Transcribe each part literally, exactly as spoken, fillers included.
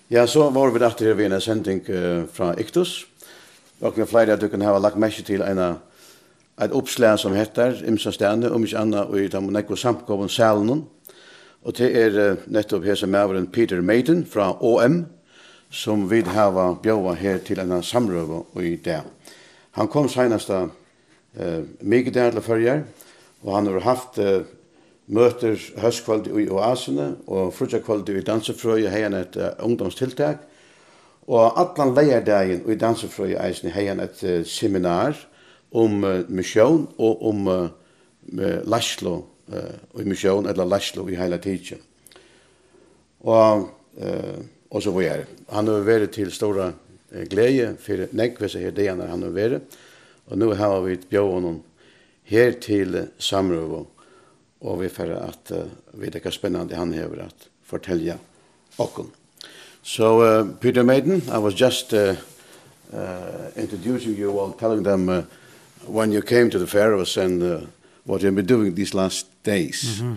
Ja, so vóru vit aftur her við eina sending, eh, frá Iktus. Nokk við fleiri av tykkum hava lagt merki til eina, eitt uppslag sum hettar ymsastaðni, um ikki annað í teimum nógvu samkomusalunum. Og tað er, eh, nettupp hesin maðurin Peter Maiden frá O M, sum vit hava bjóðað her til eina samrøðu í dag. Hann kom seinasta, eh, mikudag til Føroyar, og hann hevur havt, eh, møtir hóskvøldið í Oasini og fríggjakvøldið í Dansifrøði, hevði hann eitt, eh, ungdómstiltak, og allan leygardagin í Dansifrøði eisini hevði hann eitt, eh, seminar um, eh, missión og um, eh, eh, leiðslu, eh, í missión ella leiðslu í heila tikið. Og, eh, og so víðari. Hann hevur verið til stóra, eh, gleði fyri nógv hesar her dagarnar hann hevur verið. Og nú hava vit bjóðað honum her til, eh, samrøðu, og vit fara at, eh, vita hvat spennandi hann hevur at fortelja okkum. So, uh, Peter Maiden, I was just, uh, uh, introducing you all, telling them, uh, when you came to the Faroes and, uh, what you've been doing these last days. Mm-hmm.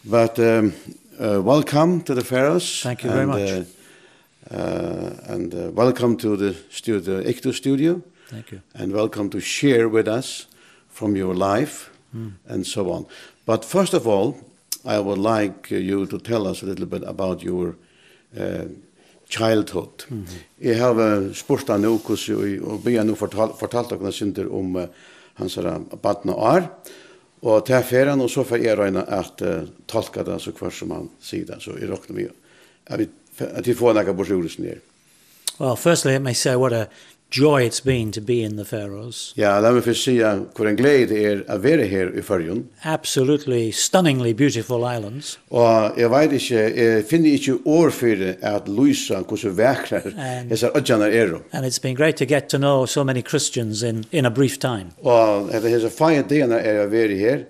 But, um, uh, welcome to the Faroes. Thank you very and, much. Uh, uh, and, uh, welcome to the stu-, the Iktus studio. Thank you. And welcome to share with us from your life Mm. and so on. But first of all, I would like, uh, you to tell us a little bit about your, uh, childhood. Mhm. Eg havi spurt hann nú, hvussu í, og biðið hann nú fortal-, fortalt okkum eitt sindur um, eh, hansara barnaár. Og tað fer hann, og so fari eg at royna at, eh, tolka tað, so hvørt sum hann sigur tað. So eg rokni við, at vit, at tit fáa nakað burtur úr hesum her. Well, firstly, let me say what a joy it's been to be in the Faroes. Ja, lat meg fyrst siga, hvør ein gleði tað er at vera her í Føroyum. Absolutely stunningly beautiful islands. Og eg veit ikki, eg finni ikki orð fyri at lýsa, hvussu vakrar And hesar oyggjarnar eru. And it's been great to get to know so many Christians in, in a brief time. Og hetta, hesar fáu dagarnar eg havi verið her,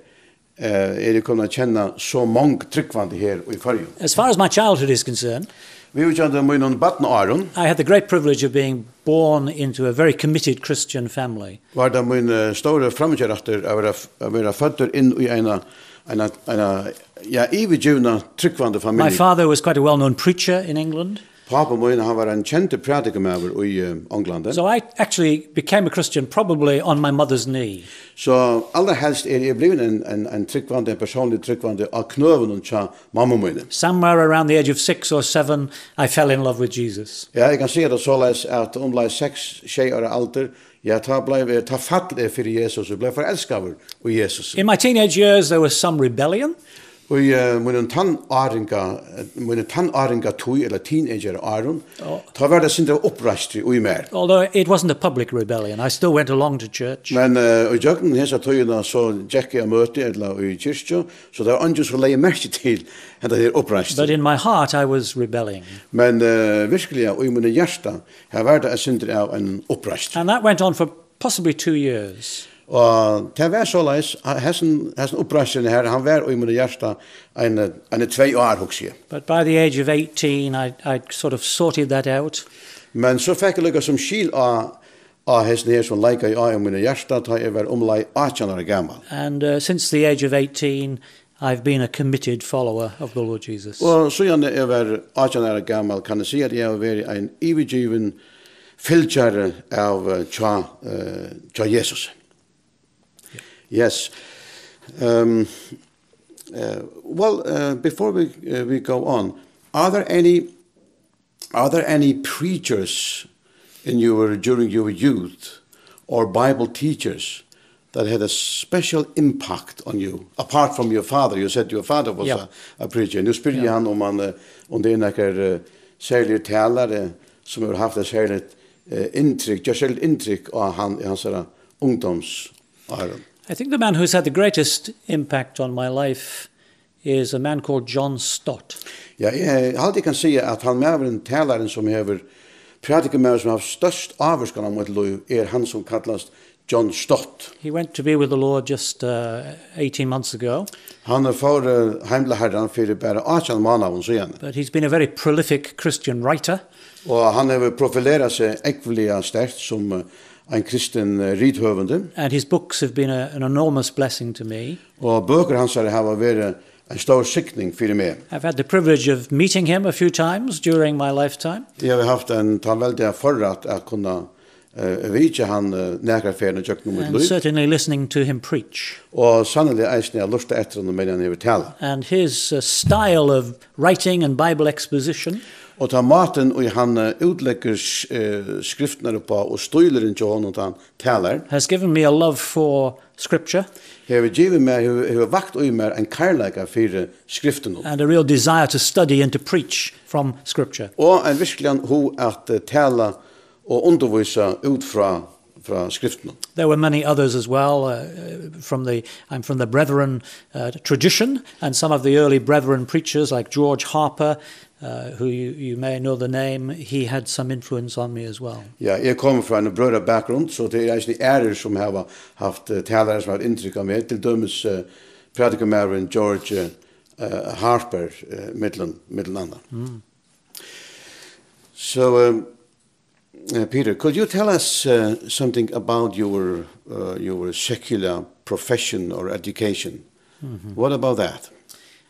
eh, eri eg komin at kenna so mong trúgvandi her í Føroyum. As far as my childhood is concerned, Viðvíkjandi mínum barnaárum, I had the great privilege of being born into a very committed Christian family. Var tað mín, eh, stóri framíhjárættur at vera, at vera føddur inn í eina, eina, eina, ja, yvirgivna trúgvandi My familju. Father was quite a well-known preacher in England. Pápi mín, hann var ein kendur prædikumaður í, eh, Onglandi. So I actually became a Christian probably on my mother's knee. So allarhelst er eg blivin ein, ein, ein trúgvandi, ein persónligur trúgvandi á knøunum hjá mammu míni. Somewhere around the age of six or seven, I fell in love with Jesus. Ja, eg kann siga tað soleiðis, at umleið seks, sjey ára aldur, ja, tá bleiv eg, tá fall eg fyri Jesus og bleiv forelskaður í Jesus. In my teenage years, there was some rebellion. Og í, eh, mínum tannáringa, eh, mínum tannáringa tíð, ella teenager árum, Ja. tá var tað sindur av uppreisti í mær. Although it wasn't a public rebellion, I still went along to church. Men, eh, í gjøgnum hesa tíðina, so gekk eg á møti ella í kirkju, so tað var eingin, sum legði merki til henda her uppreisti. But in my heart, I was rebelling. Men, eh, virkiliga, í mínum hjarta, her var tað eitt sindur av ein uppreisti. And that went on for possibly two years. Og tað var soleiðis, at hesin, hesin uppreisturin her, hann var í mínum hjarta ein, ein tvey ár, hugsi eg. But by the age of eighteen, I, I'd sort of sorted that out. Men so fekk eg líka sum skil á, á hesin her, sum leikaði á í mínum hjarta, tá eg var umleið átjan ára gamal. And, uh, since the age of eighteen, I've been a committed follower of the Lord Jesus. Og síðan eg var átjan ára gamal, kann eg siga, at eg havi verið ein yvirgivin fylgjari av, eh, hjá, eh, hjá Jesus. Yes. Um, uh, well, uh, before we, uh, we go on, are there any Are there any preachers in your, during your youth, or Bible teachers that had a special impact on you, apart from your father? You said your father was Yeah. a, a preacher. Nú spyrji eg Yeah. hann um hann, eh, um tað er nakar, eh, serligur talari sum hevur havt eitt serligt, eh, inntrykk, gjørt serligt inntrykk á hann í hansara ungdómsárum. I think the man who's had the greatest impact on my life is a man called John Stott. Ja, eg haldi, eg kann siga at hann maðurin, talarin, sum hevur, prædikumaður, sum hevur havt størst ávirkan á mítt lív, er hann, sum kallast John Stott. He went to be with the Lord just, uh, eighteen months ago. Hann fór, eh, heim til Harran fyri bara átjan mánaðum síðan. But he's been a very prolific Christian writer. Og hann hevur profilerað seg ógvuliga sterkt sum, eh, ein kristin, eh, rithøvundur. And his books have been a, an enormous blessing to me. Og bøkur hansara hava verið ein stór signing fyri meg. I've had the privilege of meeting him a few times during my lifetime. Eg havi havt ein tann veldiga forrætt at kunna, eh, vitja hann, eh, nakrar ferðir gjøgnum mítt And lív. Certainly listening to him preach. Og sanniliga eisini at lurta eftir honum, meðan hann hevur talað. And his, uh, style of writing and Bible exposition Og tá mátin, og hann, eh, útleggur s-, eh, skriftirnar uppá, og stílurin hjá honum, tá hann talar, has given me a love for scripture hevur givið mær, hevur, hevur vakt í mær ein kærleika fyri skriftunum. And a real desire to study and to preach from scripture. Og ein virkiligan hug at, eh, tala og undirvísa út frá, frá skriftunum. There were many others as well, uh, from the, I'm from the Brethren, uh, tradition, and some of the early Brethren preachers like George Harper, uh, who you, you may know the name, he had some influence on me as well. Ja, eg komi frá ein brøðrabakgrund, so tað eru eisini aðrir sum hava havt, eh, talarar sum hava inntrykk á meg, til dømis, eh, prædikumaðurin George, eh, Harper, eh, millum, millum annað. Mm. So, um, uh, Peter, could you tell us, uh, something about your, uh, your secular profession or education? What about that?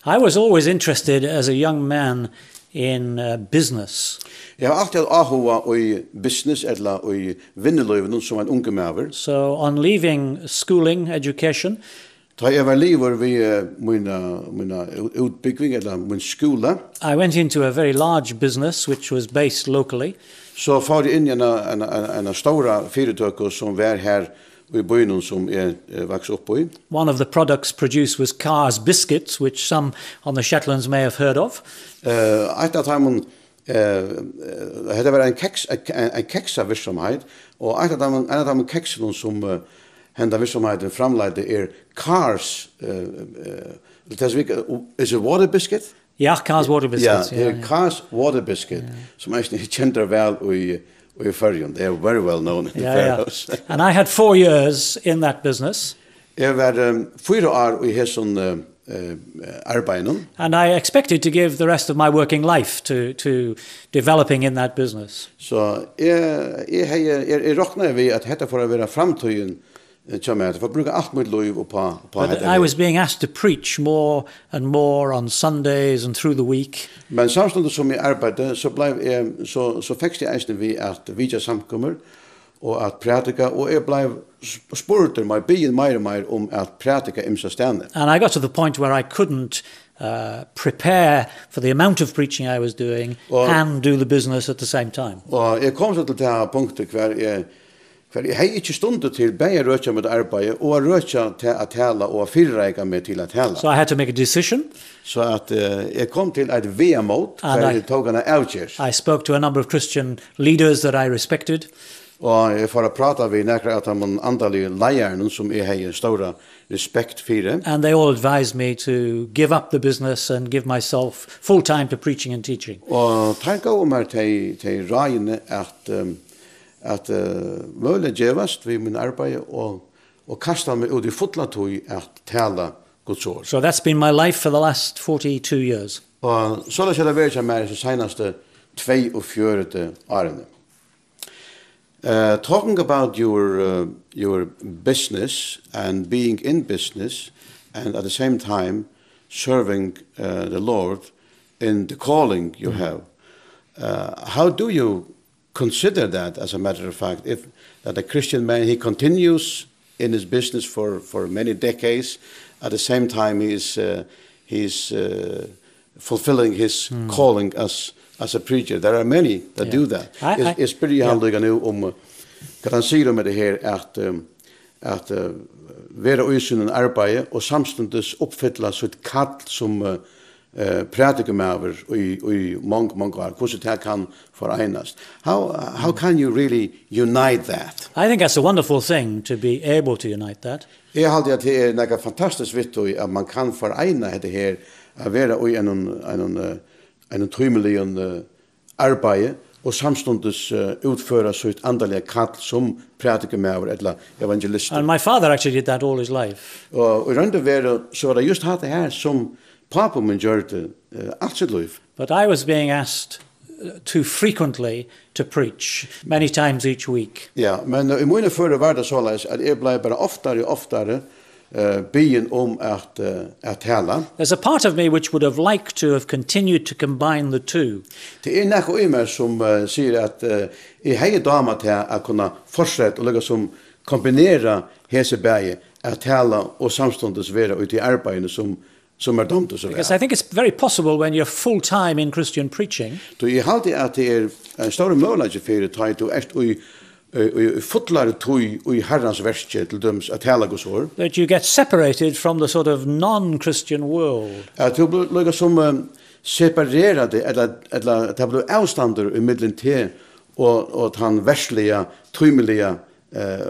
I was always interested as a young man in, uh, business. Eg havi altíð havt áhuga í business ella í vinnulívinum sum ein ungur maður. So on leaving schooling, education, Tá eg var liðugur við, eh, mína, mína ú-, útbúgving ella mín skúla, I went into a very large business which was based locally. So fór eg inn í eina, eina, eina, eina stóra fyritøku sum var her í býnum sum eg, eh, vaks upp í. One of the products produced was Carr's biscuits, which some on the Shetlands may have heard of. Eh, eitt av teimum, eh, eh, hetta var ein keks-, ein, ein, ein keksavirksomheit, og eitt av teimum, ein av teimum keksunum sum, eh, henda virksomheitin framleiddi er Carr's, eh, eh, tað sum vit, is it water biscuit? Ja, Carr's water biscuits, ja, ja, tað er ja. Carr's water biscuit, ja. Sum eisini er kendur væl í, í Føroyum. They are very well known in the Ja, ja. Faroes. And I had four years in that business. Eg var, um, fýra ár í hesum, eh, eh, arbeiðinum. And I expected to give the rest of my working life to, to developing in that business. So eg, eg hevði, eg, eg roknaði við at hetta fór at vera framtíðin, eh, hjá mær. Eg fór at brúka alt mítt lív uppá, uppá But hetta I her. Was being asked to preach more and more on Sundays and through the week. Men samstundis sum eg arbeiddi, so bleiv eg, so, so fekst eg eisini við at vitja samkomur og at prædika, og eg bleiv sp-, spurdur, meir biðin meir og meir um at prædika ymsastaðni. And I got to the point where I couldn't, uh, prepare for the amount of preaching I was doing Og and do the business at the same time. Og eg kom so til tað punktið hvar eg, hvar eg hevði ikki stundir til bæði at røkja mítt arbeiði og at røkja ta-, at tala og at fyrireika meg til at tala. So I had to make a decision. So at, eh, eg kom til eitt vegamót, And hvar I eg tók eina avgerð. I spoke to a number of Christian leaders that I respected. Og eg fór at práta við nakrar av teimum andaligu leiðarunum, sum eg hevði stóra respekt fyri. And they all advised me to give up the business and give myself full time to preaching and teaching. Og teir góvu mær tey, tey ráðini at, um, at, uh, møguliga gevast við mín arbeiði og, og kasta meg út í fulla tíð at tala Guds orð. So that's been my life for the last forty-two years. Og soleiðis er tað verið hjá mær hesi seinastu tveyogfjøruti árini. Uh, talking about your, uh, your business and being in business and at the same time serving, uh, the Lord in the calling you have, uh, how do you consider that, as a matter of fact, if that a Christian man, he continues in his business for, for many decades, at the same time he is, uh, he is, uh, fulfilling his calling as, as a preacher. There are many that Yeah. do that. I, Eg, I, eg spyrji hann yeah. líka nú um, uh, hvat hann sigur um hetta her, at, um, at, uh, vera í sínum arbeiði og samstundis uppfylla sítt kall sum, uh, uh, prædikumaður í, í mong, mong ár. Hvussu tað kann foreinast. How, how can you really unite that? I think that's a wonderful thing to be able to unite that. Eg haldi, at tað er nakað fantastiskt við tí, at man kann foreina hetta her, at vera í einum, einum, eh, einum tímiligum, eh, arbeiði og samstundis, eh, útføra sítt andaliga kall sum prædikumaður ella evangelistur. And my father actually did that all his life. Og í roynd og veru, so var tað just hatta her, sum pápi mín gjørdi, eh, alt sítt lív. But I was being asked, uh, too frequently to preach, many times each week. Ja, men, eh, í mínum føri var tað soleiðis, at eg bleiv bara oftari og oftari eh, biðin um at, eh, at tala. There's a part of me which would have liked to have continued to combine the two. Tað er nakað í mær sum, eh, sigur at, eh, eg hevði dámað tað at kunna fortseta og líka sum kombinera hesi bæði, at tala og samstundis vera í tí arbeiðinum sum, sum er dámt so væl. Because I think it's very possible when you're full time in Christian preaching Tí eg haldi at tað er ein stórur møguleiki fyri, tá ið tú ert í, í, í fullari tíð í Harrans verki, til dømis at tala Guds orð. That you get separated from the sort of non-Christian world. At tú blívur líka sum, eh, separerað, ella, ella tað blívur avstandur ímillum teg og, og tann verðsliga, tímiliga, eh,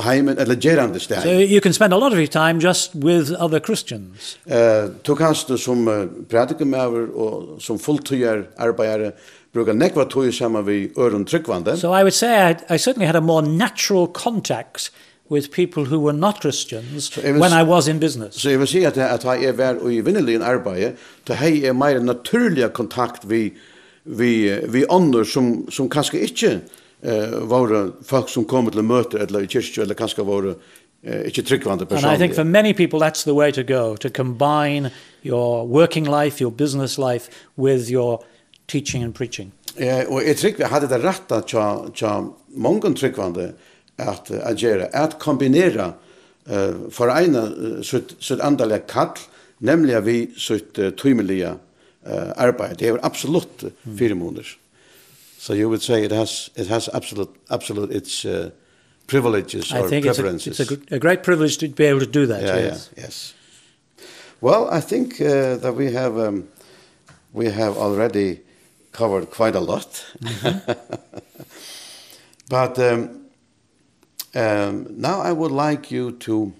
heimin, ella gerandi So staðin. You can spend a lot of your time just with other Christians. Eh, tú kanst sum, eh, prædikumaður og sum fulltíðar arbeiðari brúka nógva tíð saman við øðrum trúgvandi. So I would say I, I certainly had a more natural contact with people who were not Christians So it was when I was in business. So eg vil siga at, at tá eg var í vinnuligum arbeiði, tá hevði eg meira natúrliga kontakt við, við, við onnur sum, sum kanska ikki, eh, vóru fólk sum komu til møtir ella í kirkju ella kanska vóru, eh, ikki trúgvandi And I think persónliga. For many people that's the way to go, to combine your working life, your business life with your teaching and preaching. Eh, og eg trúgvi, eg havi tað rætta hjá, hjá mongum trúgvandi at, at gera, at kombinera, eh, foreina, eh, sítt, sítt andaliga kall, nemliga við sítt, eh, tímiliga, eh, arbeiði. Tað hevur absolutt, eh, fyrimunir. So you would say it has, it has absolute, absolute its, uh, privileges I or think it's a, preferences. It's a, gr- a great privilege to be able to do that, Yeah, yes. Yeah, yes. Well, I think, uh, that we have, um, we have already covered quite a lot. But, um, um, now I would like you to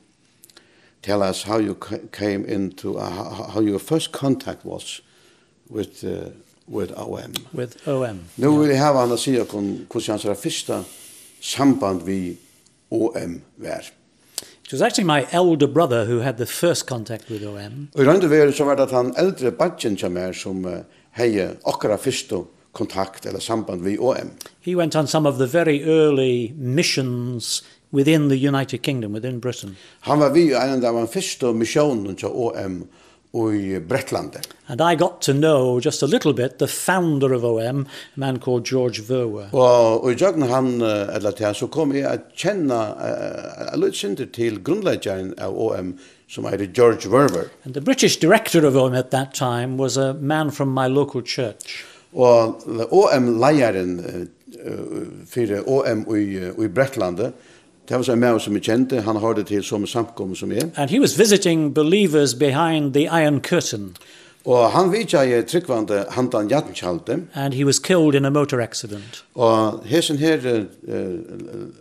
tell us how you ca- came into, uh, how, how your first contact was with, uh, with O M. With O M. Nú vil eg hava hann at siga okkum, hvussu hansara fyrsta samband við O M var. It was actually my elder brother who had the first contact with O M. Og í roynd og veru, so var tað tann eldri beiggin hjá mær, sum, eh, hevði okkara fyrstu kontakt ella samband við O M. He went on some of the very early missions within the United Kingdom, within Britain. Hann var við í einum av teimum fyrstu missiónunum hjá O M í Bretlandi. And I got to know just a little bit the founder of O M, a man called George Verwer. Og, og í gjøgnum hann, eh, ella tað, so kom eg at kenna, eh, eitt lítið sindur til grundleggjaran av O M, sum eitur George Verwer. And the British director of O M at that time was a man from my local church. Og O M-leiðarin, eh, eh, fyri O M í, eh, í Bretlandi, tað var so ein maður, sum eg kendi, hann hoyrdi til somu samkomu sum eg. And he was visiting believers behind the Iron Curtain. Og hann vitjaði trúgvandi handan jarntjaldið. And he was killed in a motor accident. Og hesin her, eh, eh,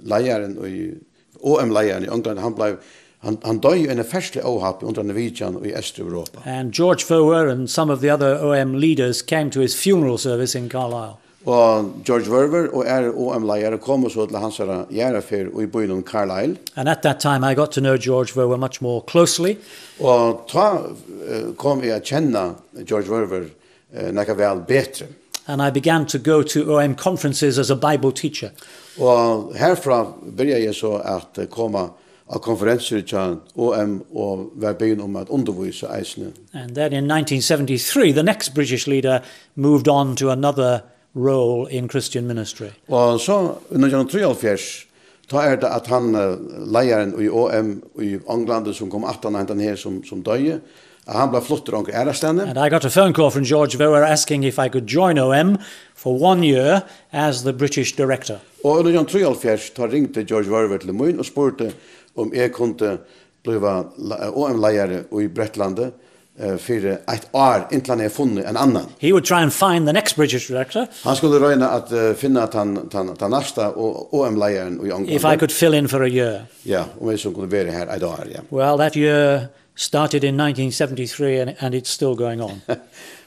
leiðarin í, O M-leiðarin í Onglandi, hann bleiv, hann, hann doyði í einum ferðsluóhappi undir eini vitjan í Eystureuropa. And George Verwer and some of the other O M leaders came to his funeral service in Carlisle. Og George Verwer og aðrir O M-leiðarar komu so til hansara jarðarferð í býnum Carlisle. And at that time I got to know George Verwer much more closely. Og tá, eh, kom eg at kenna George Verwer, eh, nakað væl betri. And I began to go to O M conferences as a Bible teacher. Og herfrá byrjaði eg so at, eh, koma á konferensur hjá O M og var biðin um at undirvísa eisini. And then in nineteen seventy-three, the next British leader moved on to another role in Christian ministry. Og so í nítjan hundrað og trýoghálvfjerðs, tá er tað at hann, eh, leiðarin í O M í Onglandi, sum kom aftan á hendan her, sum, sum doyði, at hann bleiv fluttur onkur aðrastaðni. And I got a phone call from George Verwer asking if I could join O M for one year as the British director. Og í nítjan hundrað og trýoghálvfjerðs, tá ringdi George Verwer til mín og spurdi um eg kundi blíva la-, O M-leiðari í Bretlandi, eh, fyri eitt ár, inntil hann hevði funnið ein annan. He would try and find the next British director. Hann skuldi royna at, eh, finna tann, tann, tann næsta O-, O M-leiðaran í Onglandi. If I could fill in for a year. Ja, um eg so kundi vera her eitt ár, ja. Well, that year started in nineteen seventy-three and, and it's still going on.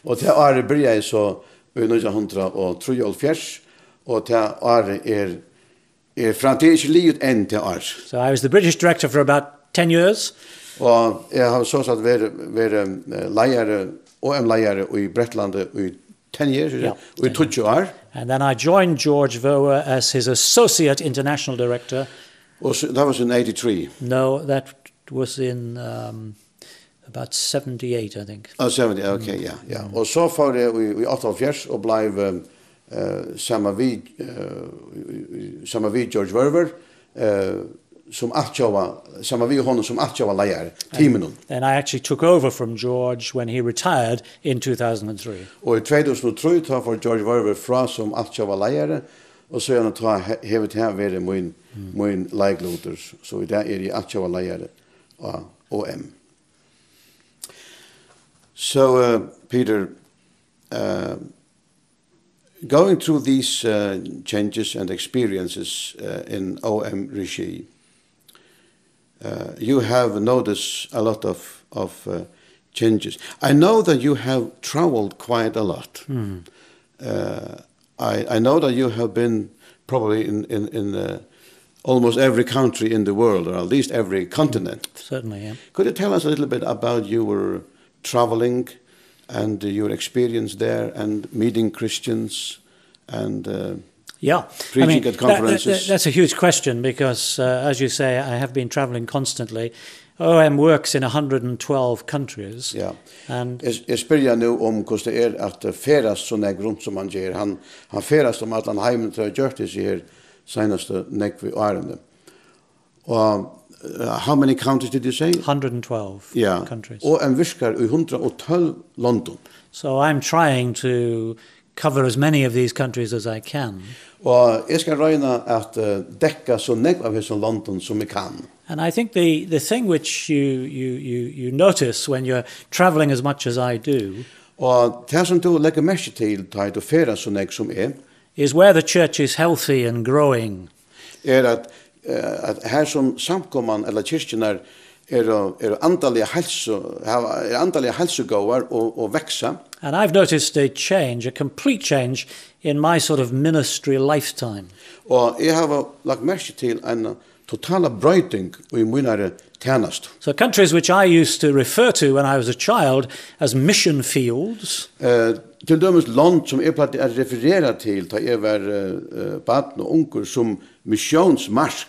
Og tað árið byrjaði so í nítjan hundrað og trýoghálvfjerðs, og tað árið er, er fram til, ikki liðugt enn tað ár. So I was the British director for about ten years. Og eg havi so sagt verið, verið, eh, leiðari, O M-leiðari í Bretlandi í ten years, Ja. Í tíggju ár. And then I joined George Verwer as his associate international director. Og so, that was in eighty-three. No, that It was in, um, about seventy-eight, I think. Oh, seventy, okay, ja, ja. Og so fór eg í, í áttaoghálvfjerðs og bleiv, eh, eh, saman við, eh, í, í, í, saman við George Verwer, eh, sum altjóða, saman við honum sum altjóða leiðari, teaminum. And I actually took over from George when he retired in two thousand and three. Og í tvey túsund og trý, tá fór George Verwer frá sum altjóða leiðari, og síðan tá he-, hevur tað verið mín, mín leiklutur. So í dag eri eg altjóða leiðari á O M. So, uh, Peter, uh, going through these, uh, changes and experiences, uh, in O M regime, uh, you have noticed a lot of, of, uh, changes. I know that you have traveled quite a lot. Uh, I, I know that you have been probably in, in, in, uh, almost every country in the world, or at least every continent. Certainly, yeah. Could you tell us a little bit about your traveling and your experience there and meeting Christians and, uh, Yeah, I preaching mean, at that, that, conferences? That, that's a huge question because, uh, as you say, I have been traveling constantly. O M works in a hundred and twelve countries. Ja. And Eg, eg spyrji nú um hvussu tað er at, eh, ferðast so nógv runt sum hann ger. Hann, hann ferðast um allan heimin, tað hevur gjørt hesi her seinastu nógvu árini. Og, uh, how many countries did you say? Hundred and twelve Ja. countries. Og hann virkar í hundrað og tólv londum. So I'm trying to cover as many of these countries as I can. Og eg skal royna at, eh, dekka so nógv av hesum londum sum eg kann. And I think the, the thing which you, you, you, you notice when you're traveling as much as I do Og tað sum tú leggur merki til, tá tú ferðast so nógv sum eg, is where the church is healthy and growing. er at, eh, at har sum samkoman ella kirkjurnar eru, eru andaliga heilsu-, hava, eru andaliga heilsugóðar og, og vaksa. And I've noticed a change, a complete change in my sort of ministry lifetime. Og eg havi lagt merki til eina totala broyting í mínari tænastu. So countries which I used to refer to when I was a child as mission fields, Eh, til dømis lond sum eg plagdi at referera til, tá eg var, eh, eh, barn og ungur, sum missiónsmark.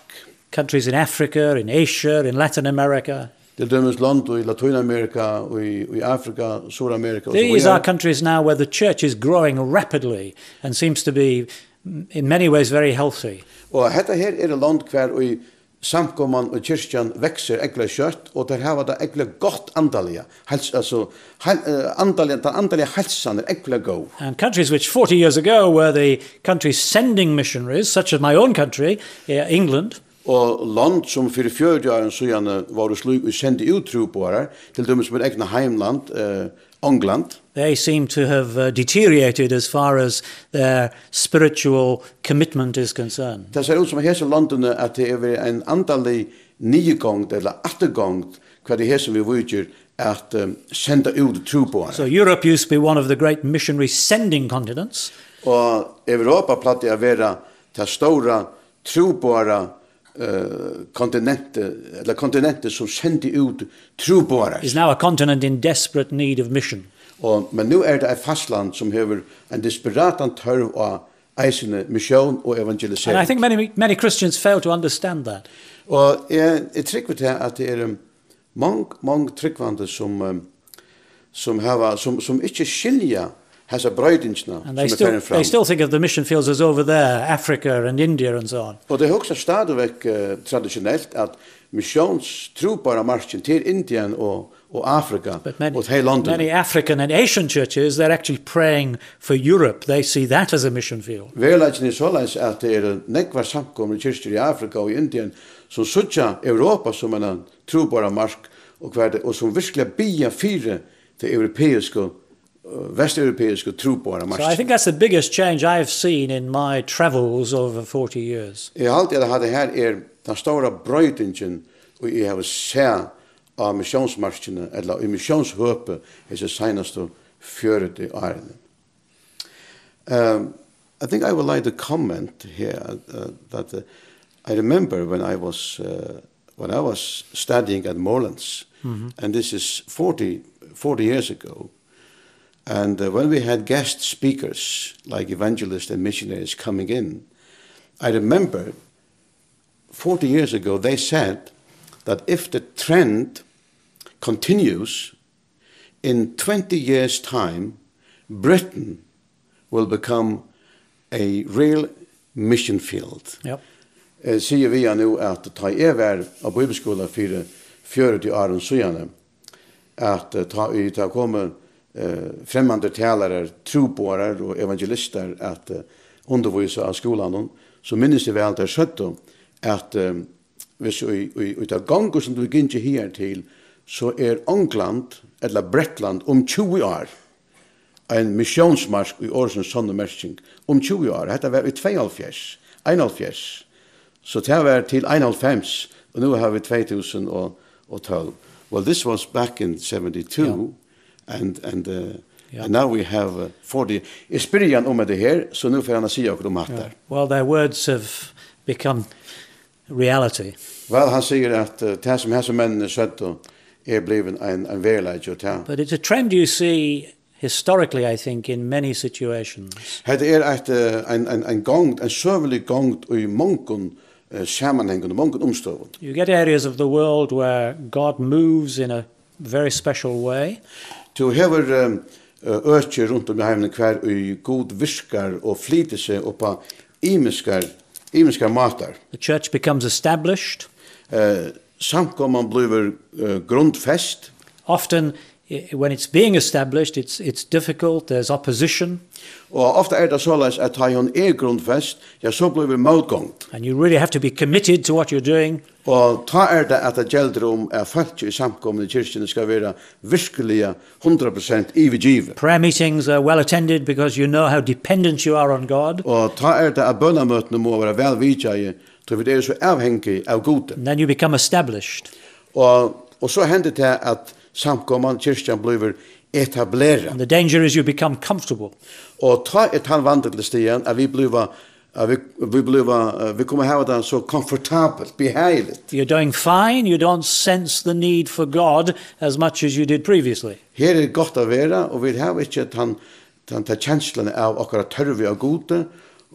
Countries in Africa, in Asia, in Latin America. Til dømis lond í Latínamerika, í, í Afrika, Suðuramerika og so These are víðari. Countries now where the church is growing rapidly and seems to be, mm, in many ways very healthy. Og hetta her eru lond hvar í samkoman og kirkjan veksur ógvuliga skjótt, og tær hava tað ógvuliga gott andaliga. Heils-, altso, heil-, eh, andaliga, tann andaliga heilsan er ógvuliga góð. And countries which forty years ago were the countries sending missionaries, such as my own country, eh, England, Og lond sum fyri fjøruti árum síðani vóru slík, ið sendu út trúboðarar, til dømis mítt egna heimland, eh, Ongland. They seem to have, uh, deteriorated as far as their spiritual commitment is concerned. Tað sær út sum hesi londini, at tað er verið ein andalig niðurgongd ella afturgongd, hvat er hesum viðvíkir at, eh, senda út trúboðarar. So Europe used to be one of the great missionary sending continents. Og Europa plagdi at vera tað stóra trúboðara, eh, kontinentið, ella kontinentið sum sendi út trúboðarar. Is now a continent in desperate need of mission. Og, men nú er tað eitt fastland sum hevur ein desperatan tørv á eisini missión og evangelisering. And I think many, many Christians fail to understand that. Og eg, eg trúgvi tað at tað eru, um, mong, mong trúgvandi sum, um, sum hava, sum, sum ikki skilja hasa broytingina And they sum er still, farin fram. They still think of the mission fields as over there, Africa and India and so on. Og tey hugsa stadigvæk, eh, traditionelt at missiónstrúboðaramarkin til Indian og, og Afrika But many, og tey londini. Many African and Asian churches, they're actually praying for Europe. They see that as a mission field. Veruleikin er soleiðis at tað eru nógvar samkomur kirkjur í Afrika og í Indian sum síggja Europa sum eina trúboðaramark og hvat, og sum virkliga biðja fyri tey europeisku, eh, vesteuropeisku trúboðaramarkina. So I think that's the biggest change I've seen in my travels over forty years. Eg haldi, at hatta her er tann stóra broytingin, og eg havi sæð á missiónsmarkini, ella í missiónshøpi, hesi seinastu fjøruti árini. Um, I think I would like to comment here, uh, that, uh, I remember when I was, uh, when I was studying at Moorlands, and this is forty, forty years ago, and, uh, when we had guest speakers, like evangelists and missionaries coming in, I remember forty years ago, they said that if the trend continues, in twenty years' time, Britain will become a real mission field. Ja. Eg sigi við hann nú, at tá eg var á bíbliuskúla fyri fjøruti árum síðani, at, eh, tá ið tað komu, eh, fremmandir talarar, trúboðarar og evangelistar at, eh, undirvísa á skúlanum, so minnist eg væl, teir søgdu, at, eh, hvis í, í, í tað gongur, sum tú gingið higartil, so er Ongland ella Bretland um tjúgu ár ein missiónsmark í orðsins sonnu merking. Um tjúgu ár, hetta var í tveyoghálvfjerðs, einoghálvfjerðs. So tað var til einoghálvfems, og nú hava vit tvey túsund og tólv. Well, this was back in seventy-two, and, and, uh, Ja. and now we have, uh, forty. Eg spyrji hann um hetta her, so nú fer hann at siga okkum um hatta. Ja. Well, their words have become reality. Vel, hann sigur at, eh, tað sum hesir menninir søgdu er blivin ein, ein veruleiki, og tað But it's a trend you see historically, I think, in many situations. Hetta er eitt, eh, ein, ein, ein gongd, ein søgulig gongd í mongum, eh, samanhangum, í mongum umstøðum. You get areas of the world where God moves in a very special way. Tú hevur, eh, eh, øki runt um í heiminum, hvar ið Gud virkar og flytur seg upp á ymiskar, ymiskar mátar. The church becomes established. Eh, samkoman blívur, eh, grundfest. Often, i-, when it's being established, it's, it's difficult, there's opposition. Og ofta er tað soleiðis, at tá hon er grundfest, ja, so blívur mótgongd. And you really have to be committed to what you're doing. Og tá er tað, at tað geldur um, at fólkið í samkomuni, kirkjuni, skal vera virkiliga hundrað prosent yvirgivið. Prayer meetings are well attended because you know how dependent you are on God. Og tá er tað, at bønamøtini mugu vera væl vitjaði, tí vit eru so avhangig av Gudi. And then you become established. Og, og so hendir tað, at samkoman, kirkjan, blívur etablerað. And the danger is you become comfortable. Og tá er tann vandin til staðar, at vit blíva, at vit, vit blíva, eh, vit koma at hava tað so komfortabelt, behageligt. You're doing fine, you don't sense the need for God as much as you did previously. Her er gott at vera, og vit hava ikki tann, tann, ta kensluna av okkara tørvi á Gudi,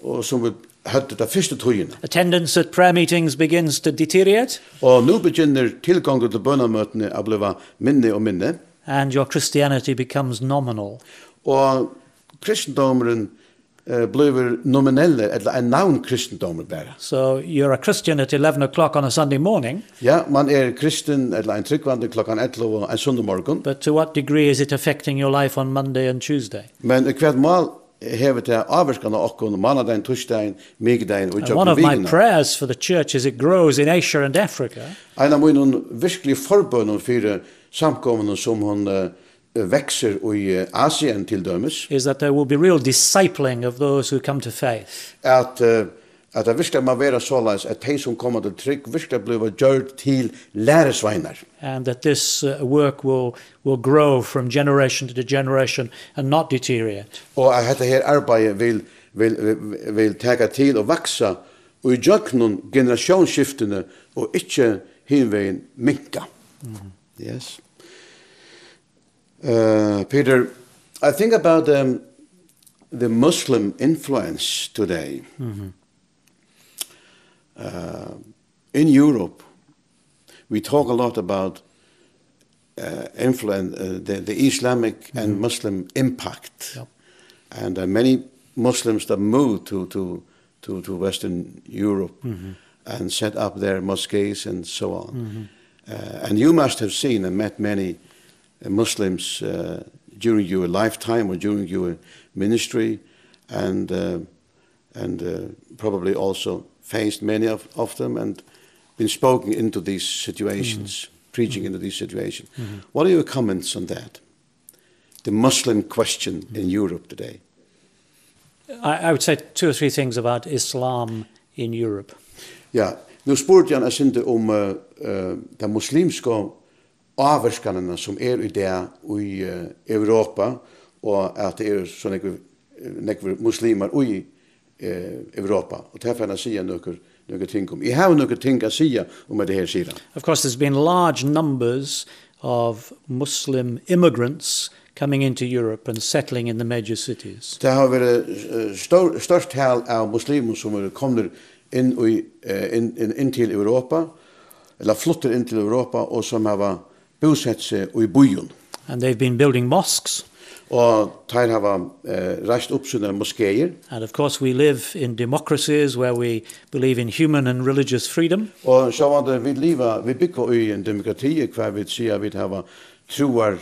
og sum vit høvdu ta fyrstu tíðina. Attendance at prayer meetings begins to deteriorate. Og nú begynner tilgongur til bønamøtini at blíva minni og minni. And your Christianity becomes nominal. Og kristindómurin, eh, blívur nominellur, ella ein navnkristindómur bara. So you're a Christian at eleven o'clock on a Sunday morning. Ja, man er kristin ella ein trúgvandi klokkan ellivu ein sunnudag morgun. But to what degree is it affecting your life on Monday and Tuesday? Men í hvat mál hevur tað ávirkan á okkum mánadagin, týsdagin, mikudagin og And one gjøgnum of my vikuna? Prayers for the church as it grows in Asia and Africa Ein av mínum virkelig forbønum fyri samkomuna, sum hon, eh, veksur í, eh, Asien til dømis, is that there will be real discipling of those who come to faith. At, eh, at tað virkiliga má vera soleiðis, at tey, sum koma til trúgv, virkiliga blíva gjørd til lærisveinar. And that this, uh, work will, will grow from generation to generation and not deteriorate. Og at hetta her arbeiði vil, vil, vil, vil taka til og vaksa í gjøgnum generatiónsskiftini og ikki hinvegin minka. Mhm. Yes. Uh, Peter, I think about, um, the Muslim influence today. Mhm. Uh, in Europe, we talk a lot about, uh, influen-, uh, the, the Islamic and Mhm. Muslim impact. Yep. And, uh, many Muslims that move to, to, to, to Western Europe Mhm. and set up their mosques and so on. Mhm. Uh, and you must have seen and met many, uh, Muslims, uh, during your lifetime or during your ministry, and, uh, and, uh, probably also faced many of, of them and been spoken into these situations, Mm. preaching Mm. into these situations. Mm-hmm. What are your comments on that? The Muslim question in Europe today. I, I would say two or three things about Islam in Europe. Ja, nú spurdi hann eitt sindur um, eh, eh, ta muslimsku ávirkanina, sum er í dag í, eh, Europa, og at tað eru so nógvir, nógvir muslimar í, eh, Europa. Og tað fer hann at siga nøkur, nøkur ting um. Eg havi nøkur ting at siga um hetta her, sigur hann. Of course, there's been large numbers of Muslim immigrants coming into Europe and settling in the major cities. Tað hava verið, eh, stór, stórt tal av muslimum, sum eru komnir inn í, eh, inn, inn, inn til Europa, ella fluttir inn til Europa og sum hava búsett seg í býum. And they've been building mosques. Og teir hava, eh, reist upp sínar moskeir. And of course, we live in democracies where we believe in human and religious freedom. Og sjálvandi vit liva, vit búgva í ein demokrati, hvar vit siga, vit hava trúar,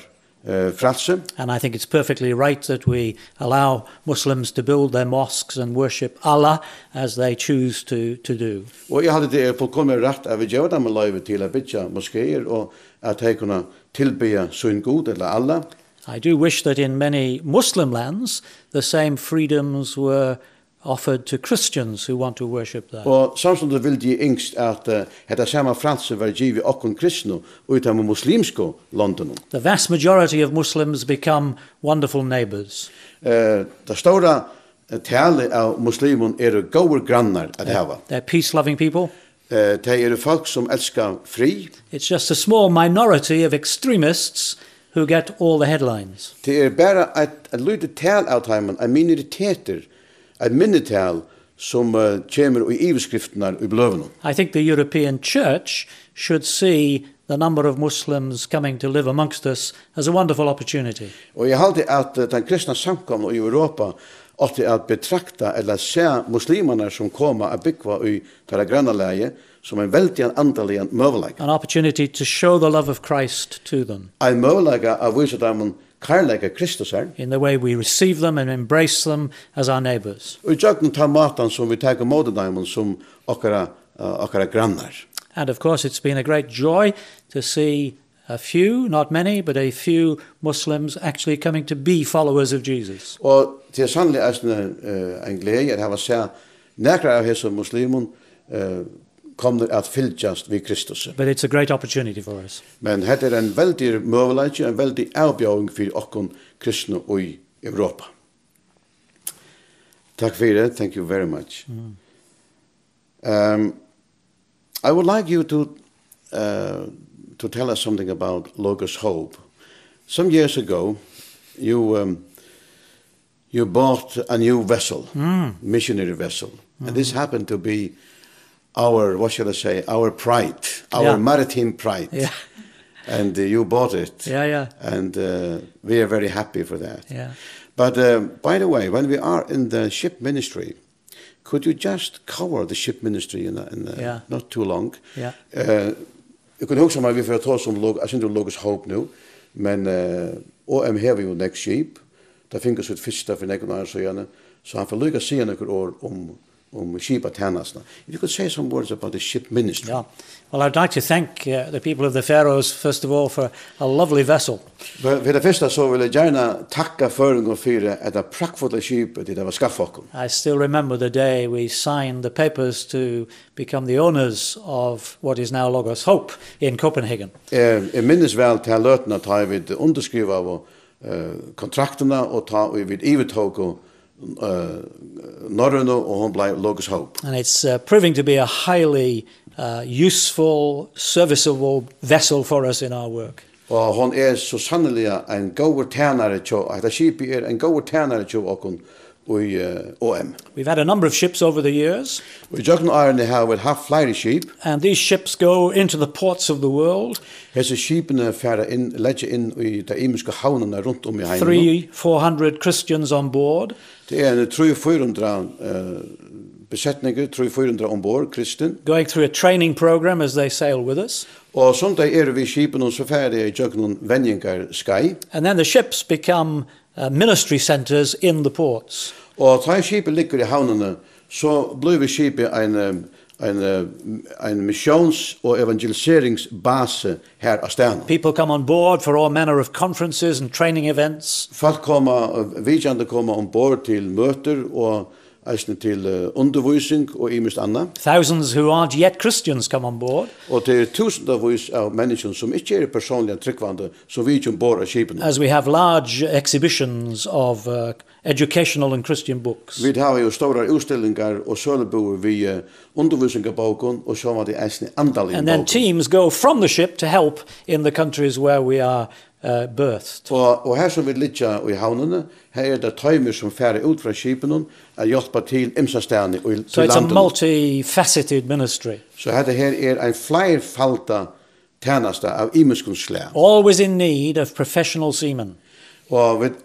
eh, frælsi. And I think it's perfectly right that we allow Muslims to build their mosques and worship Allah as they choose to, to do. Og eg haldi, tað er fullkomiliga rætt, at vit geva teimum loyvi til at byggja moskeir og at tey kunna tilbiðja sín Gud ella Allah. I do wish that in many Muslim lands, the same freedoms were offered to Christians who want to worship there. Og samstundis vildi eg ynskt, at, eh, hetta sama frælsi var givið okkum kristnu í teimum muslimsku londunum. The vast majority of Muslims become wonderful neighbors. Eh, tað stóra, eh, talið av muslimum eru góðir grannar at hava. They're peace-loving people. Eh, tey eru fólk sum elska frið. It's just a small minority of extremists who get all the headlines. Tað er bara eitt, eitt lítið tal av teimum, ein minoritetur, eitt minnital, sum, eh, kemur í yvirskriftirnar í bløðunum. I think the European Church should see the number of Muslims coming to live amongst us as a wonderful opportunity. Og eg haldi, at, eh, tann kristna samkomuna í Europa átti at betrakta ella sæð muslimarnar, sum koma at búgva í teirra grannalagi, sum ein veldigan andaligan møguleika. An opportunity to show the love of Christ to them. Ein møguleika at vísa teimum kærleika Kristusar. In the way we receive them and embrace them as our neighbors. Og í gjøgnum tann mátan, sum vit taka ímóti teimum sum okkara, eh, okkara grannar. And of course, it's been a great joy to see a few, not many, but a few Muslims actually coming to be followers of Jesus. Og tað er sanniliga eisini, eh, ein gleði at hava sæð nakrar av hesum muslimum, eh, komnir at fylgjast við Kristusi. But it's a great opportunity for us. Men hetta er ein veldigur møguleiki, ein veldig avbjóðing fyri okkum kristnu í Europa. Takk fyri, thank you very much. Mm. Um, I would like you to, uh, to tell us something about Logos Hope. Some years ago, you, um, you bought a new vessel, mm, missionary vessel. And this, mm, happened to be our, what shall I say, our pride, our, yeah, maritime pride. Yeah. And, uh, you bought it. Yeah, yeah. And, uh, we are very happy for that. Yeah. But, uh, by the way, when we are in the ship ministry, could you just cover the ship ministry in, a, in a, yeah, not too long? Yeah. Eh, eg kundi hugsað mær, at vit fara at tosa um Log-, eg haldi, um Logos Hope nú, men, eh, O M hevur jú nógv skip. Tey fingu sítt fyrsta fyri nógvum árum síðani, so hann fer líka at siga nøkur orð um, um skipatænastuna. If you could say some words about the ship ministry. Yeah. Well, I'd like to thank, uh, the people of the Faroes, first of all, for a lovely vessel. Fyri, fyri tað fyrsta so vil eg gjarna takka føroyingum fyri hetta praktfulla skipið, tit hava skaffað okkum. I still remember the day we signed the papers to become the owners of what is now Logos Hope in Copenhagen. Eg, eg minnist væl ta løtuna, tá ið vit undirskrivaðu, eh, kontraktina, og tá ið vit yvirtóku, eh, Norrønu, og hon bleiv Logos Hope. And it's, uh, proving to be a highly, uh, useful, serviceable vessel for us in our work. Og hon er so sanniliga ein góður tænari hjá, hetta skipið er ein góður tænari hjá okkum í, eh, O M. We've had a number of ships over the years. Og í gjøgnum árini hava vit havt fleiri skip. And these ships go into the ports of the world. Hesi skipini fara inn, leggja inn í tær ymisku havnirnar runt um í heiminum. Three, four hundred Christians on board. Tað er ein trý, fýra hundrað, eh, besetningur, trý, fýra hundrað umborð, kristin. Going through a training program as they sail with us. Og sum tey eru við skipinum, so fara tey í gjøgnum venjingarskeið. And then the ships become, uh, ministry centres in the ports. Og tá skipið liggur í havnini, so blívur skipið ein, eh, ein, eh, ein missións- og evangeliseringsbasi har á staðnum. People come on board for all manner of conferences and training events. Fólk koma, eh, vitjandi koma umborð til møtir og eisini til, eh, undirvísing og ymiskt annað. Thousands who aren't yet Christians come on board. Og tað eru túsundavís av menniskjum, sum ikki eru persónliga trúgvandi, sum vitja umborð á skipinum. As we have large exhibitions of, uh, educational and Christian books. Vit hava jú stórar útstillingar og sølubúðir við, eh, undirvísingarbókum og sjálvandi eisini andaligum bókum. And then teams go from the ship to help in the countries where we are uh, berthed. Og, og her sum vit liggja í havnini, her er tað teimir sum fara út frá skipinum at hjálpa til ymsastaðni í, So í it's a landinum. Multifaceted ministry. So hetta her er ein fleirfalda tænasta av ymiskum slag. Always in need of professional seamen. Og vit,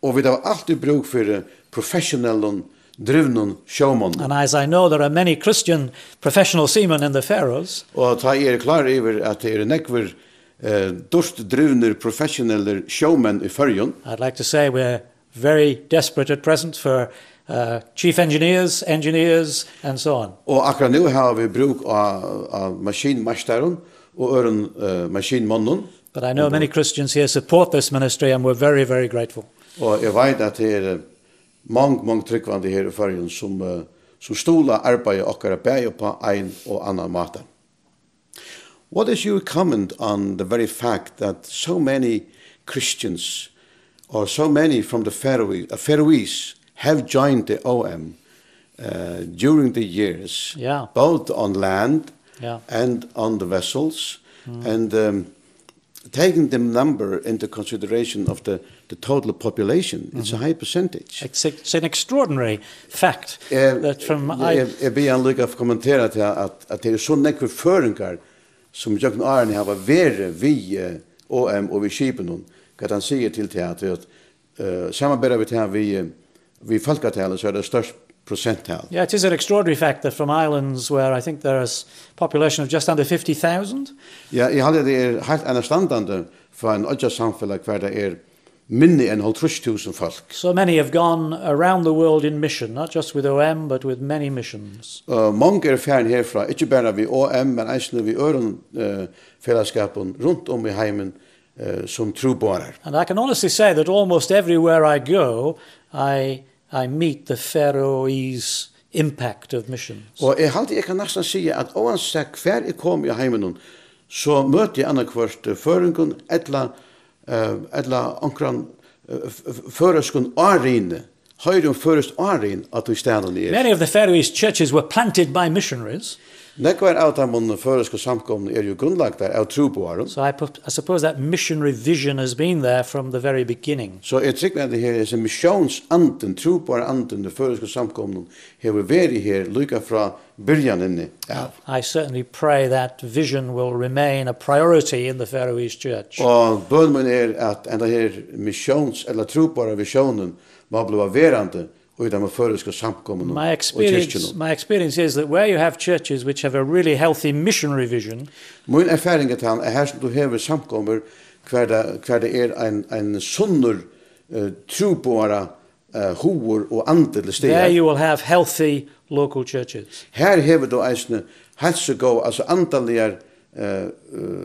og vit hava altíð brúk fyri professionellum, drivnum sjómonnum. And as I know, there are many Christian professional seamen in the Faroes. Og tá eg eri klár yvir, at tað eru nógvir, eh, dýrt drivnir professionellir sjómenn í Føroyum. I'd like to say we're very desperate at present for, uh, chief engineers, engineers, and so on. Og akkurát nú hava vit brúk á, á maskinmeistarum og øðrum, eh, maskinmonnum. But I know many Christians here support this ministry, and we're very, very grateful. Og eg veit at tað eru mong, mong trúgvandi her í Føroyum, sum, eh, sum stuðla arbeiði okkara bæði upp á ein og annan máta. What is your comment on the very fact that so many Christians or so many from the Faroe, uh, Faroese have joined the O M, uh, during the years, Yeah. both on land Yeah. and on the vessels, Mm. and, um, taking the number into consideration of the, the total population, it's a Mm-hmm. high percentage. It's, it's an extraordinary fact Eh, that from I eg, eg biði hann líka at kommentera til at, at tað eru so nógvir føroyingar sum gjøgnum árini hava verið við, eh, O M og við skipinum, hvat hann sigur til tað, at, eh, samanbera vit tað við, eh, við fólkatalið, so er tað størst prosenttal. Yeah, it is an extraordinary fact that from islands where I think there is population of just under fifty thousand. Ja, eg haldi, at tað er heilt einastandandi fyri ein oyggjasamfelag, hvar tað er minni enn hálvtrýss túsund fólk. So many have gone around the world in mission, not just with O M, but with many missions. Og mong eru farin herfrá, ikki bara við O M, men eisini við øðrum, eh, felagsskapum runt um í heimin, eh, sum trúboðarar. And I can honestly say that almost everywhere I go, I, I meet the Faroese impact of missions. Og eg haldi, eg kann næstan siga, at óansett hvar eg komi í heiminum, so møti eg annaðhvørt, eh, føroyingum ella, eh, ella onkran, eh, f-, f-, føroyskum árini, hoyri um føroyskt árin á tí staðnum eg eri. Many of the Faroese churches were planted by missionaries. Nógvar av teimum føroysku samkomuni eru jú grundlagdar av trúboðarum. So I pu-, I suppose that missionary vision has been there from the very beginning. So eg trúgvi, at her, hesin missiónsandin, trúboðarandin í føroysku samkomunum hevur verið her líka frá byrjanini av. I certainly pray that vision will remain a priority in the Faroese church. Og bøn mín er, at henda her missións-, ella trúboðarvisjónin má bliva verandi í teimum føroysku samkomunum My og experience, kirkjunum. My experience is that where you have churches which have a really healthy missionary vision, Mín erfaring er tann, at her sum tú hevur samkomur, hvar tað, hvar tað er ein, ein sunnur, eh, trúboðara, eh, hugur og andi til there staðar, you will have healthy local churches. Her hevur tú eisini heilt so góð, altso andaligar, eh, eh,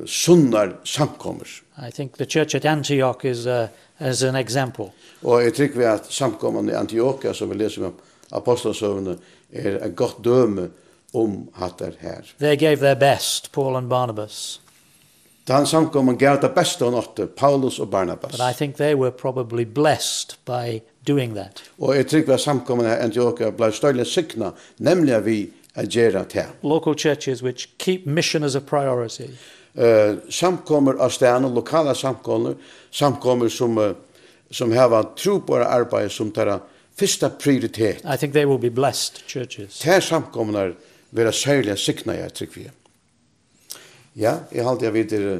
sunnar samkomur. I think the church at Antioch is, uh, is an example. Og eg trúgvi, at samkoman í Antiokia, sum vit lesa um í Ápostlasøguni, er eitt gott dømi um hatta her. They gave their best, Paul and Barnabas. Tann samkoman gav tað besta, hon átti, Paulus og Barnabas. But I think they were probably blessed by doing that. Og eg trúgvi, at samkoman í Antiokia bleiv stórliga signað, nemliga við at gera tað. Local churches which keep mission as a priority. Eh, samkomur á staðnum, lokalar samkomur, samkomur sum, eh, sum hava trúboðaraarbeiði sum teirra fyrsta prioritet. I think they will be blessed churches. Tær samkomurnar verða serliga signaðar, trúgvi eg. Ja, eg haldi, at vit eru,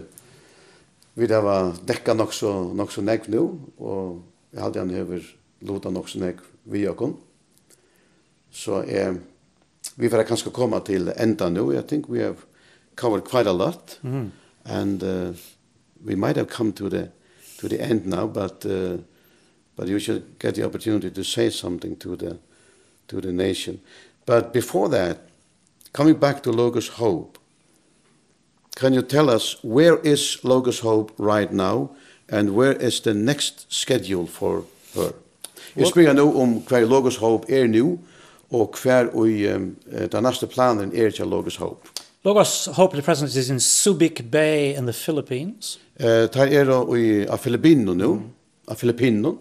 vit hava dekkað nokk so, nokk so nógv nú, og eg haldi, hann hevur lutað nokk so nógv við okkum. So, eh, vit fara kanska koma til enda nú. I think we have covered quite a lot, Mm. and, uh, we might have come to the, to the end now, but, uh, but you should get the opportunity to say something to the, to the nation. But before that, coming back to Logos Hope, can you tell us, where is Logos Hope right now, and where is the next schedule for her? Eg Well spyrji nú um, hvar Logos Hope er nú, og hvar í, um, eh, tann næsti planurin er hjá Logos Hope. Logos Hope at present is in Subic Bay in the Philippines. Eh, teir eru í, á Filippinum nú, Mm. á Filippinum.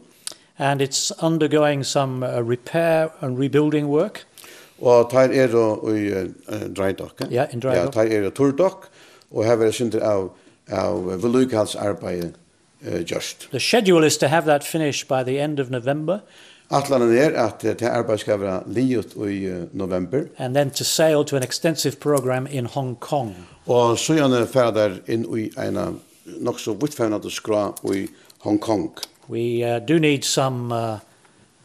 And it's undergoing some, uh, repair and rebuilding work. Og teir eru í, eh, eh, dry dock, eh? Ja, in dry Ja, dock. teir eru í turdokk, og her verður sindur av, av, eh, viðlíkahaldsarbeiði eh, gjørt. The schedule is to have that finished by the end of November. Ætlanin er, at, eh, tað arbeiðið skal vera liðugt í, eh, novembur. And then to sail to an extensive program in Hong Kong. Og síðani fara teir inn í eina nokk so víðfevnandi skrá í Hong Kong. We, uh, do need some, uh,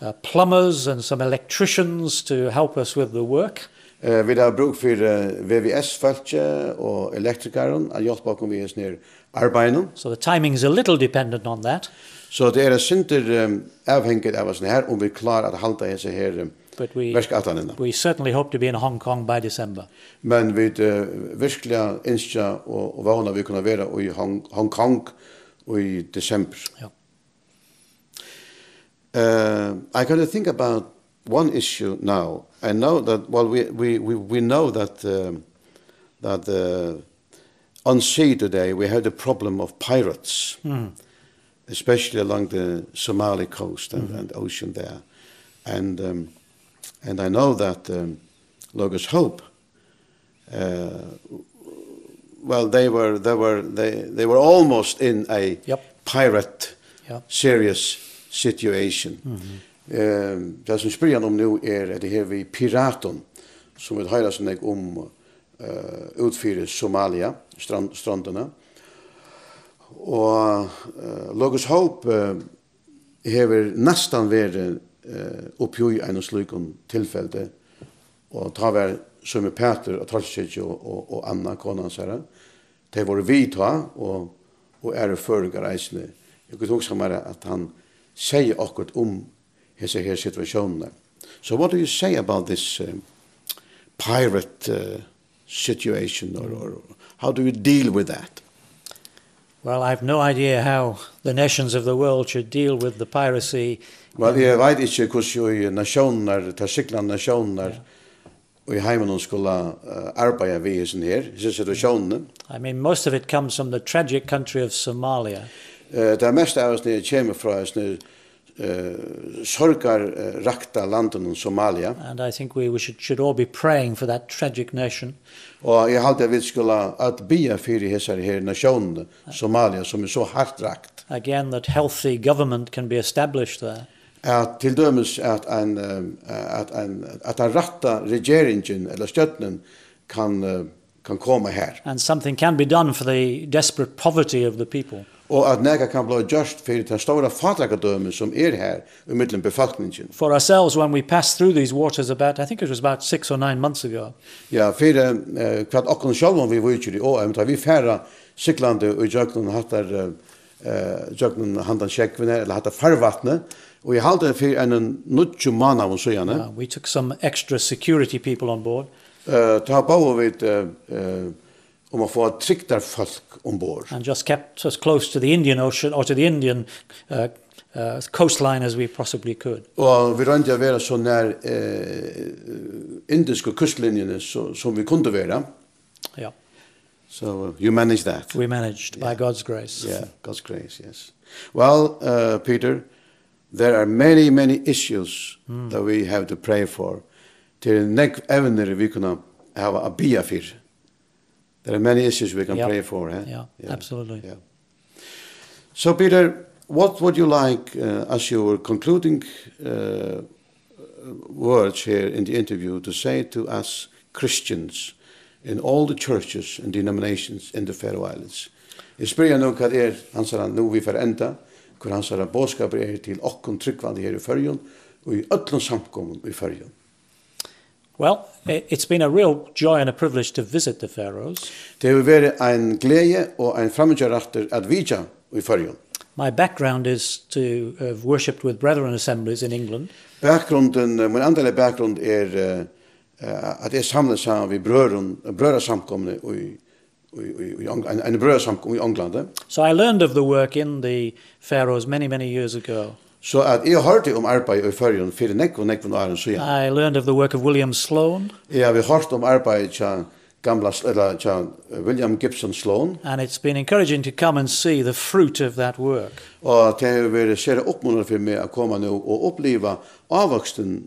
uh, plumbers and some electricians to help us with the work. Eh, vit hava brúk fyri, eh, V V S-fólki og elektrikarum at hjálpa okkum við hesum her arbeiðinum. So the timing is a little dependent on that. So tað er eitt sindur, eh, avhangigt av hesum her, um vit klára at halda hesa her, eh, But we, verkætlanina. We certainly hope to be in Hong Kong by December. Men vit, eh, virkliga ynskja og, og vóna, at vit kunnu vera í Hong, Hong Kong í desembur. Ja. Uh, I got to think about one issue now. I know that, well, we, we, we, we know that, um, that, uh, on sea today we have the problem of pirates, especially along the Somali coast and, and ocean there. And, um, and I know that, um, Logos Hope, uh, well, they were, they were, they, they were almost in a Yep. pirate Yep. serious situation. Um, tað sum spyrjan um nú er, er tað her við piratum, sum vit hoyra so nógv um, eh, út fyri Somalia, strand-, strondina. Og, eh, Logos Hope, eh, hevur næstan verið, eh, uppi í einum slíkum tilfeldi, og tá var Símun Pætur á Torkilskirkju og, og, og Anna, kona hansara, tey vóru við tá, og, og aðrir føroyingar eisini. Eg kundi hugsað mær, at hann segði okkurt um hesa her situatiónina. So what do you say about this, um, pirate, uh, situation, or, or how do you deal with that? Well, I've no idea how the nations of the world should deal with the piracy. Well, eg veit ikki, hvussu í nasjónirnar, tær siglandi nasjónirnar, í heiminum skulu, eh, arbeiða við hesum her, hesi situatiónini. I mean, most of it comes from the tragic country of Somalia. Eh, tað mesta av hesum kemur frá hesum, eh, sorgar, eh, rakta landinum Somalia. And I think we, we should, should all be praying for that tragic nation. Og eg haldi, at vit skulu at biðja fyri hesari her nasjónini, Somalia, sum er so hart rakt. Again, that healthy government can be established there. At til dømis at ein, eh, at ein, at tann rætta regeringin ella stjórnin kann, eh, kann koma har. And something can be done for the desperate poverty of the people. Og at nakað kann blíva gjørt fyri tað stóra fátækradømi sum er har í millum befólkningin. For ourselves, when we passed through these waters about, I think it was about six or nine months ago. Ja, fyri, eh, hvat okkum sjálvum viðvíkjandi, og, eh, tá vit fara siglandi í gjøgnum hattar, eh, eh, gjøgnum handan sjógvin her, ella hatta farvatnið, og eg haldi fyri einum níggju mánaðum síðani. Uh, we took some extra security people on board. Eh, tá bóðu vit, eh, eh, um at fáa trygdarfólk umborð. And just kept as close to the Indian Ocean or to the Indian, uh, uh, coastline as we possibly could. Og vit royndu at vera so nær, eh, indisku kustlinjuni so, sum vit kundu vera. Ja. So, uh, you managed that. We managed, by God's grace. Yeah, God's grace, yes. Well, uh, Peter, there are many, many issues that we have to pray for. Tað eru nógv evnir vit kunnu hava at biðja fyri. There are many issues we can pray for, eh? Yeah, absolutely. Yeah. So, Peter, what would you like, uh, as you were concluding, uh, words here in the interview, to say to us Christians in all the churches and denominations in the Faroe Islands? Eg spyrji nú, hvat er hansara, nú vit fara enda, hvør hansara boðskapur er til okkum trúgvandi her í Føroyum og í øllum samkomum í Føroyum? Well, i-, it's been a real joy and a privilege to visit the Faroes. Tað hevur verið ein gleði og ein framíhjárættur at vitja í Føroyum. My background is to have worshipped with Brethren assemblies in England. Bakgrunden, eh, mín andaligi bakgrund er, eh, eh, at eg samlist saman við brøðrum, brøðrasamkomuni í, í, í, í Ong-, ein, ein brøðrasamkomu í Onglandi. So I learned of the work in the Faroes many, many years ago. So at eg hoyrdi um arbeiðið í Føroyum fyri nógvum, nógvum árum síðan. I learned of the work of William Sloane. Eg havi hoyrt um arbeiðið hjá gamla, ella hjá, eh, William Gibson Sloane. And it's been encouraging to come and see the fruit of that work. Og tað hevur verið sera uppmuntrandi fyri meg at koma nú og uppliva ávøkstin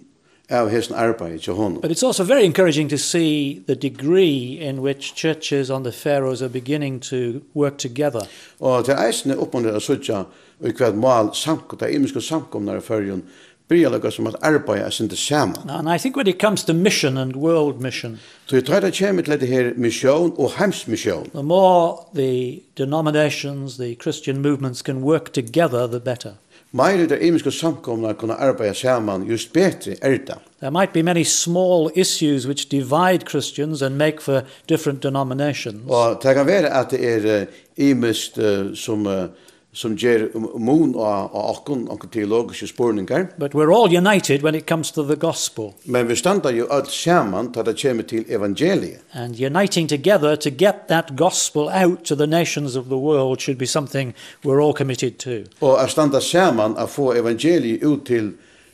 av hesum arbeiði hjá honum. But it's also very encouraging to see the degree in which churches on the Faroes are beginning to work together. Og tað er eisini uppmuntrandi at síggja, í hvat mál samko-, tær ymisku samkomurnar í Føroyum byrja líka sum at arbeiða eitt sindur saman. And I think when it comes to mission and world mission, Tí tá tað kemur til hetta her missión og heimsmissión, the more the denominations, the Christian movements can work together, the better. Meira tær ymisku samkomurnar kunnu arbeiða saman, júst betri er tað. There might be many small issues which divide Christians and make for different denominations. Og tað kann vera at tað er, eh, ymiskt, eh, sum, eh, sum ger um, mun á, á okkum, onkrar teologiskar spurningar. But we're all united when it comes to the gospel. Men vit standa jú øll saman, tá tað kemur til evangeliið. And uniting together to get that gospel out to the nations of the world should be something we're all committed to. Og at standa saman at fáa evangeliið út til,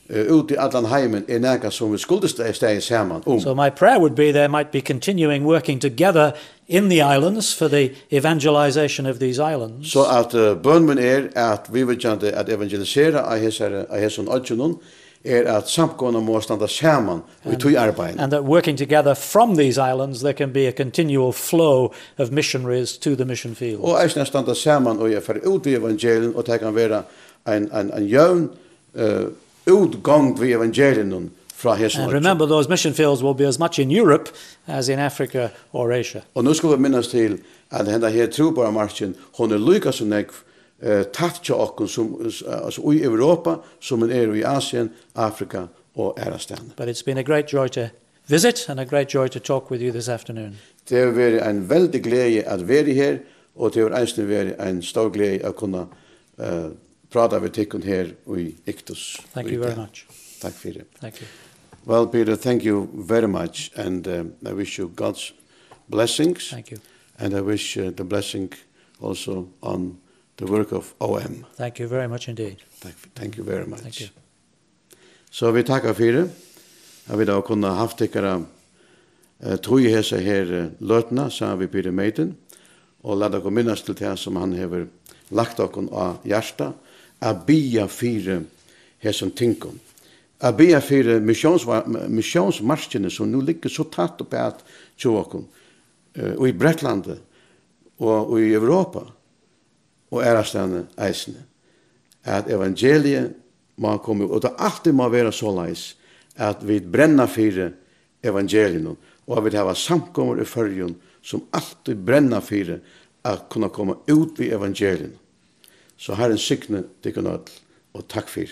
eh, út í allan heimin er nakað sum vit skuldu sta-, staðið saman um. So my prayer would be there might be continuing working together in the islands for the evangelization of these islands. So at, eh, bøn mín er at viðvíkjandi at evangelisera á hesari, á hesum oyggjunum, er at samkomuna má standa saman í tí arbeiðinum. And that working together from these islands, there can be a continual flow of missionaries to the mission field. Og eisini at standa saman og at fara út við evangelium, og tað kann vera ein, ein, ein jøvn, eh, útgongd við evangelium frá hesum. And remember, those mission fields will be as much in Europe as in Africa or Asia. Og nú skulu vit minnast til, at henda her trúboðaramarkin, hon er líka so nógv, eh, tætt hjá okkum sum, eh, altso í Europa, sum hon er í Asien, Afrika og aðrastaðni. But it's been a great joy to visit and a great joy to talk with you this afternoon. Tað hevur verið ein veldig gleði at vera her, og tað hevur eisini verið ein stór gleði at kunna, eh, práta við tykkum her í Iktus í dag. Thank you very much. Takk fyri. Thank you. Well, Peter, thank you very much, and, uh, I wish you God's blessings. Thank you. And I wish, uh, the blessing also on the work of O M. Thank you very much indeed. Takk, thank you very much. Thank you. So vit takka fyri, at vit hava kunnað havt tykkara, eh, tíð hesa her, eh, løtuna saman við Peter Maiden, og lat okkum minnast til tað, sum hann hevur lagt okkum á hjarta, at biðja fyri hesum tingum, at biðja fyri missiónsva-, missiónsmarkini, sum nú liggur so tætt uppat hjá okkum, eh, í Bretlandi og í Europa og aðrastaðni eisini, at evangeliið má koma út, og tað altíð má vera soleiðis, at vit brenna fyri evangeliinum, og at vit hava samkomur í Føroyum, sum altíð brenna fyri at kunna koma út við evangeliinum. So Harrin signi tykkum øll, og takk fyri.